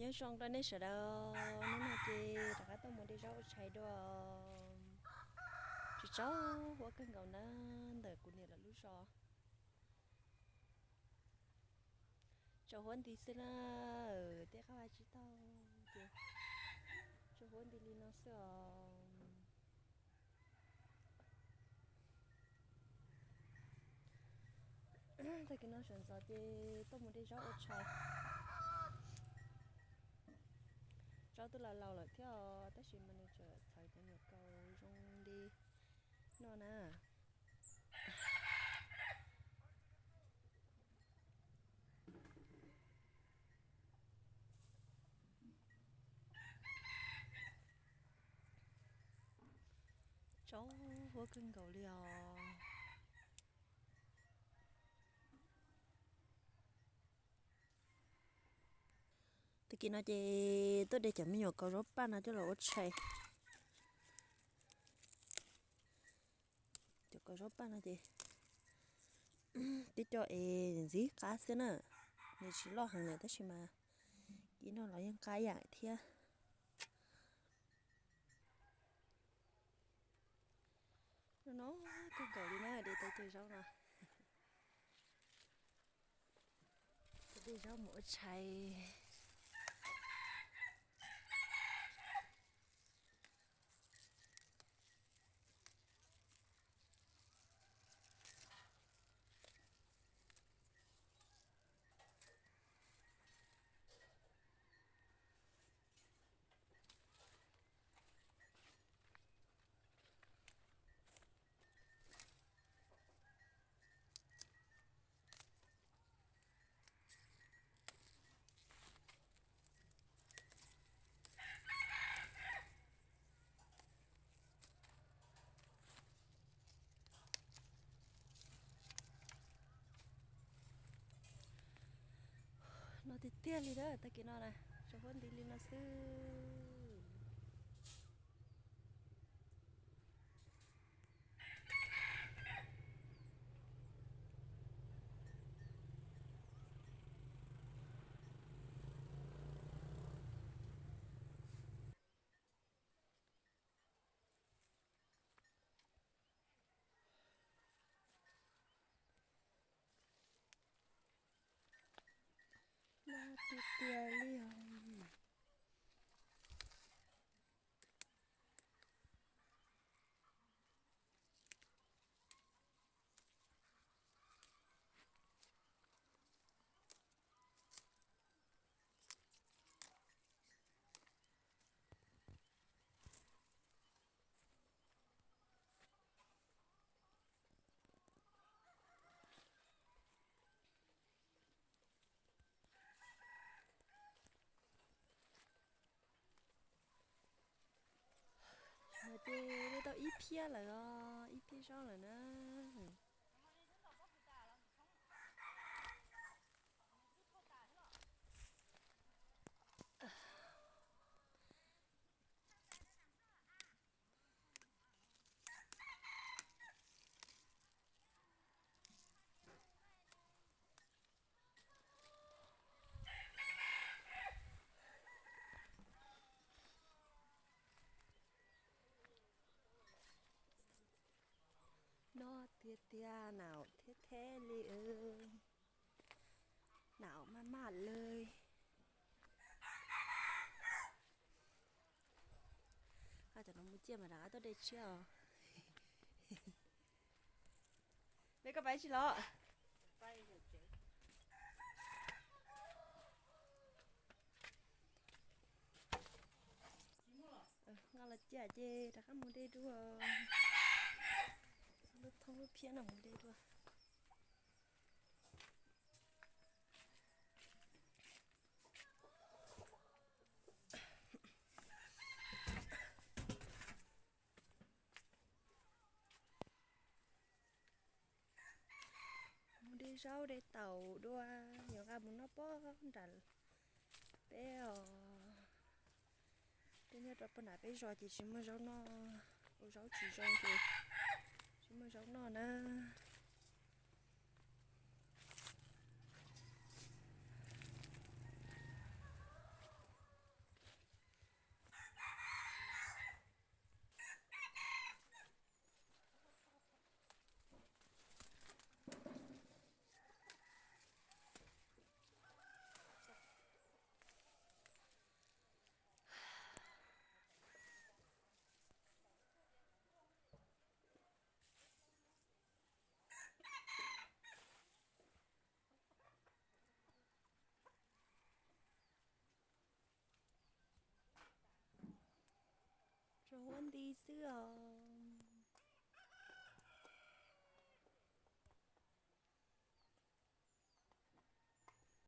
Nyob zoo rau nej sawv daws, hnub no ces rov qab tuaj mus de zaub ua tshais dua. Tsis tsaus huab kawg nkaus na, ntawm kuv niam lawv lub zos. Tsaus huab nti xwb na, tej qab vaj tsib taug ces tsaus huab nti li no xwb os. Tag kis no sawv ntxov ces tuaj mus de zaub ua tshais. Zaub twb laus laus lawm thiab os, tab sis mas nws tseem txhawv cov nyuam kaus zoo li no na. Tsaus huab kawg nkaus li os. Tag kis no ces tuaj de cov me nyuam kaus zaub paj no coj los ua tshais. Cov kaus zaub paj no ces twb coj es ntxiv qab xwb na, nws tsis loj heev lawm tab sis mas kis no los yeej qab ib yam thiab. No no, kawg nkaus li na, de tau cov zaub no. De zaub mus ua tshais. No tiag tiag li na, tag kis no na, tsaus huab nti li no xwb. No tiag tiag li os. Mas ces de tau ib phiab lawm os, ib phiab zaub lawm na. No tiag tiag, naum theb theb li, naum maj maj li. Cov no mus ciaj mas rov qab tuaj de tshiab os. Peb koj pais tsis los? Nqa los ciaj ces rov qab mus de dua. Lub thoob lub phiab no mus de dua. Mus de zaub de taum dua, yuav nqa mus noj pob nram peb os. Peb nyob rau pem nram peb zos ces tsis muaj zaub noj, ua zaub tsis zoo ces tsis muaj zaub noj na. huab nti xwb os.